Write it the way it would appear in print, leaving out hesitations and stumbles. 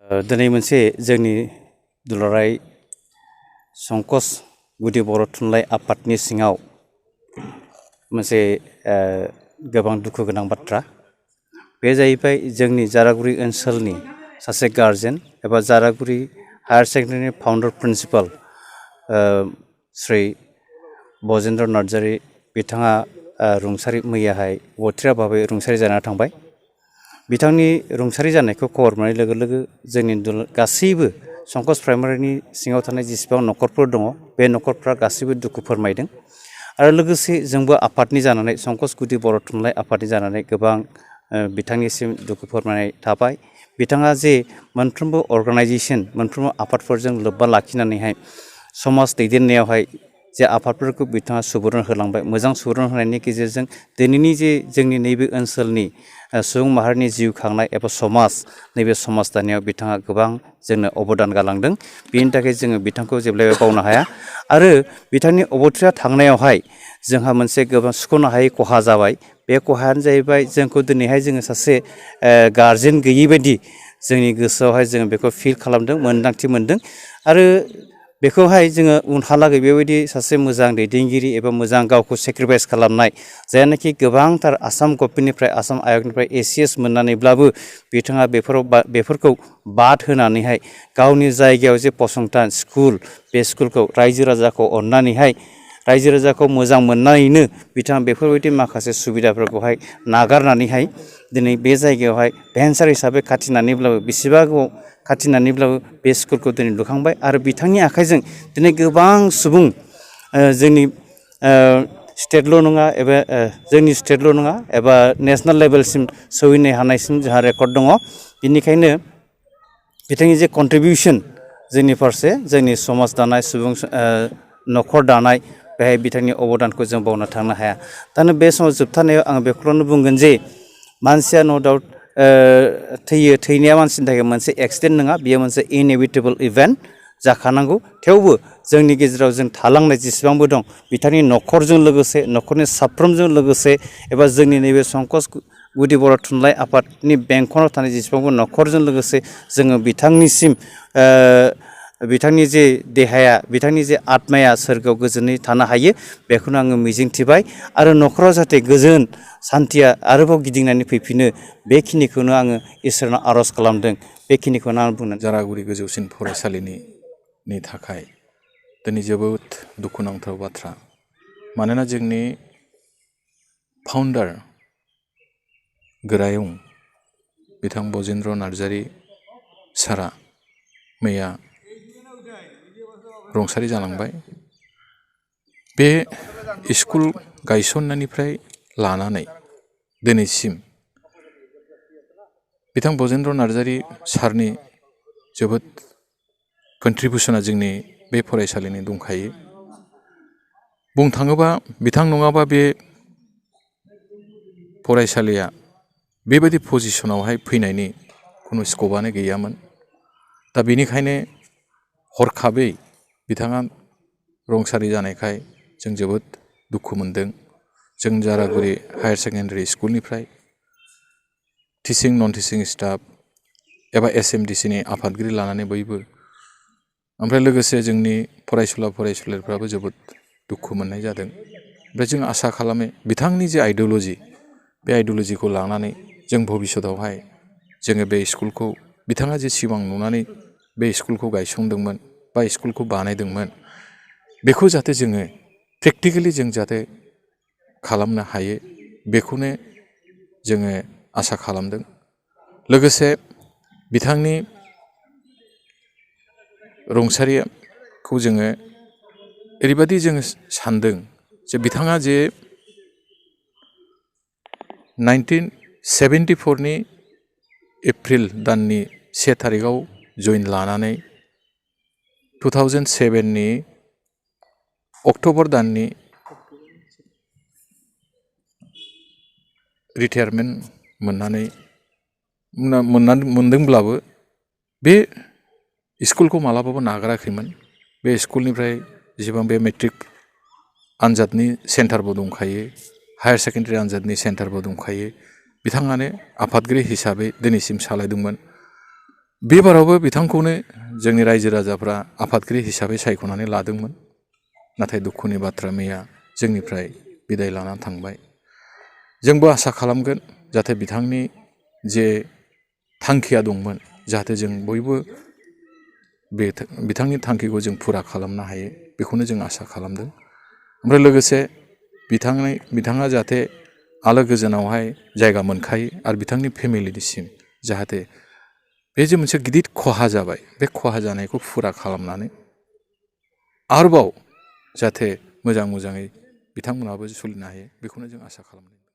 दिनै मोनसे जोंनि दुलाराय संकस गुदि बर' थुनलाइ आफादनि सिङाव मोनसे गोबां दुखु गोनां बाथ्रा बे जाहैबाय जोंनि जारागुरि ओनसोलनि सासे गार्जेन एबा जारागुरि हायार सेकेन्डारिनि फाउन्डार प्रिन्सिपाल श्री बजेन्द्र नार्जारि बिथाङा रुंसारि मैयाहाय अथिरा भाबै रुंसारि जाना थांबाय। बिथांनि रुंसारि जानायखौ खबर मोननाय लोगो लोगो जोंनि गासैबो संकस प्राइमारिनि सिङाव थानाय जेसेबां न'खरफोर दङ बे न'खरफ्रा गासैबो दुखु फोरमायदों आरो लोगोसे जोंबो आफादनि जानानै संकस गुदि बर' थुनलाइ आफादनि जानानै गोबां बिथांनिसिम दुखु फोरमायनाय थाबाय। बिथाङा जे मोनफ्रोमबो अर्गानाइजेसन मोनफ्रोमबो आफादफोरजों लोब्बा लाखिनानैहाय समाज दैदेननायावहाय जे आफादफोरखौ बिथाङा सुबुरुन होलांबाय, मोजां सुबुरुन होनायनि गेजेरजों दिनैनि जे जोंनि नैबे ओनसोलनि सुबुं माहारिनि जिउ खांनाय एबा समाज नैबे समाज दानायाव बिथाङा गोबां जोंनो अबदान गालांदों। बेनि थाखाय जोङो बिथांखौ जेब्लायबो बावनो हाया आरो बिथांनि अबथिरा थांनायावहाय जोंहा मोनसे गोबां सुख'नो हायै खहा जाबाय। बे खहायानो जाहैबाय जोंखौ दिनैहाय जोङो सासे गारजेन गैयै बायदि जोंनि गोसोआवहाय जोङो बेखौ फिल खालामदों, मोन्दांथि मोनदों आरो बेखौहाय जोङो उनहालागै बेबायदि सासे मोजां दैदेनगिरि एबा मोजां गावखौ सेक्रिफाइस खालामनाय जायनाखि गोबांथार आसाम गभमेन्टनिफ्राय आसाम आयगनिफ्राय ACS मोननानैब्लाबो बिथाङा बेफोरखौ बाद होनानैहाय गावनि जायगायाव जे फसंथान स्कुल बे स्कुलखौ रायजो राजाखौ अननानैहाय रायजो राजाखौ मोजां मोननानैनो बिथाङा बेफोरबायदि माखासे सुबिदाफोरखौहाय नागारनानैहाय दिनै बे जायगायावहाय भेन्सार हिसाबै खाथिनानैब्लाबो बेसेबा गोबाव खाथिनानैब्लाबो बे स्कुलखौ दिनै लुखांबाय आरो बिथांनि आखाइजों दिनै गोबां सुबुं जोंनि स्टेटल' नङा एबा जोंनि स्टेटल' नङा एबा नेसनेल लेभेलसिम सहैनो हानायसिम जोंहा रेकर्ड दङ। बेनिखायनो बिथांनि जे कन्ट्रिबिउसन जोंनि फारसे जोंनि समाज दानाय सुबुं न'खर दानाय बेहाय बिथांनि अबदानखौ जों बावनो थांनो हाया। दा बे समाव जोबथारनायाव आं बेखौनो बुंगोन जे मानसिया न' डाउट थैनाया मानसिनि थाखाय मोनसे एक्सिडेन्ट नङा, बेयो मोनसे इनएभिटेबल इभेन्ट जाखानांगौ। थेवबो जोंनि गेजेराव जों थालांनाय जेसेबांबो दं बिथांनि न'खरजों लोगोसे न'खरनि साफ्रोमजों लोगोसे एबा जोंनि नैबे संकस गुदि बर' थुनलाइ आफादनि बेंखनाव थानाय जेसेबांबो न'खरजों लोगोसे जोङो बिथांनिसिम बिथांनि जे देहाया बिथांनि जे आत्माया सोरगोआव गोजोनै थानो हायो बेखौनो आङो मिजिंथिबाय आरो न'खराव जाहाथे गोजोन सान्थिया आरोबाव गिदिंनानै फैफिनो बेखिनिखौनो आङो इसोरनाव आर'ज खालामदों। बेखिनिखौनो आं बुंनो जारागुरि गोजौसिन फरायसालिनि थाखाय दिनै जोबोद दुखुनांथाव बाथ्रा। मानोना जोंनि फाउन्डार गोरायुं बिथां बजेन्द्र नार्जारि सारा मैया रुंसारि जालांबाय। बे स्कुल गायसननायनिफ्राय लानानै दिनैसिम बिथां बजेन्द्र नार्जारि सारनि जोबोद कन्ट्रिबिउसना जोंनि बे फरायसालिनि दंखायो। बुंनो थाङोबा बिथां नङाबा बे फरायसालिया बेबायदि पजिसनावहाय फैनायनि खुनु स्क'पआनो गैयामोन। दा बेनिखायनो हरखाबै बिथाङा रुंसारि जानायखाय जों जोबोद दुखु मोनदों। जों जारागुरि हायार सेकेन्डारि स्कुलनिफ्राय टिचिं नन टिचिं स्टाफ एबा SMDCनि आफादगिरि लानानै बयबो ओमफ्राय लोगोसे जोंनि फरायसुला फरायसुलिफ्राबो जोबोद दुखु मोननाय जादों। ओमफ्राय जों आसा खालामो बिथांनि जे आइडिय'ल'जि बे आइडिय'ल'जिखौ लानानै जों भबिष्यतावहाय जोङो बे स्कुलखौ बिथाङा जे सिमां नुनानै बे स्कुलखौ गायसंदोंमोन बा स्कुलखौ बानायदोंमोन बेखौ जाहाथे जोङो प्रेक्टिकेलि जों जाहाथे खालामनो हायो बेखौनो जोङो आसा खालामदों। लोगोसे बिथांनि रुंसारिखौ जोङो ओरैबायदि जोङो सानदों जे बिथाङा जे 1974नि एप्रिल दाननि 1 थारिखआव जइन लानानै 2007नि अक्ट'बर दाननि रिटायारमेन्ट मोनदोंब्लाबो बे स्कुलखौ मालाबाबो नागाराखैमोन। बे स्कुलनिफ्राय जेसेबां बे मेट्रिक आनजादनि सेन्टारबो दंखायो, हायार सेकेन्डारि आनजादनि सेन्टारबो दंखायो। बिथाङानो आफादगिरि हिसाबै दिनैसिम सालायदोंमोन। बे बारावबो बिथांखौनो जोंनि रायजो राजाफ्रा आफादगिरि हिसाबै सायख'नानै लादोंमोन। नाथाय दुखुनि बाथ्रा मैया जोंनिफ्राय बिदाय लानानै थांबाय। जोंबो आसा खालामगोन जाहाथे बिथांनि जे थांखिया दंमोन जाहाथे जों बयबो बिथांनि थांखिखौ जों फुरा खालामनो हायो बेखौनो जों आसा खालामदों। ओमफ्राय लोगोसे बिथाङा जाहाथे आलो गोजोनावहाय जायगा मोनखायो आरो बिथांनि फेमिलिनिसिम जाहाथे बे जे मोनसे गिदिर खहा जाबाय बे खहा जानायखौ फुरा खालामनानै आरोबाव जाहाथे मोजाङै बिथांमोनहाबो सोलिनो हायो बेखौनो जों आसा खालामदों।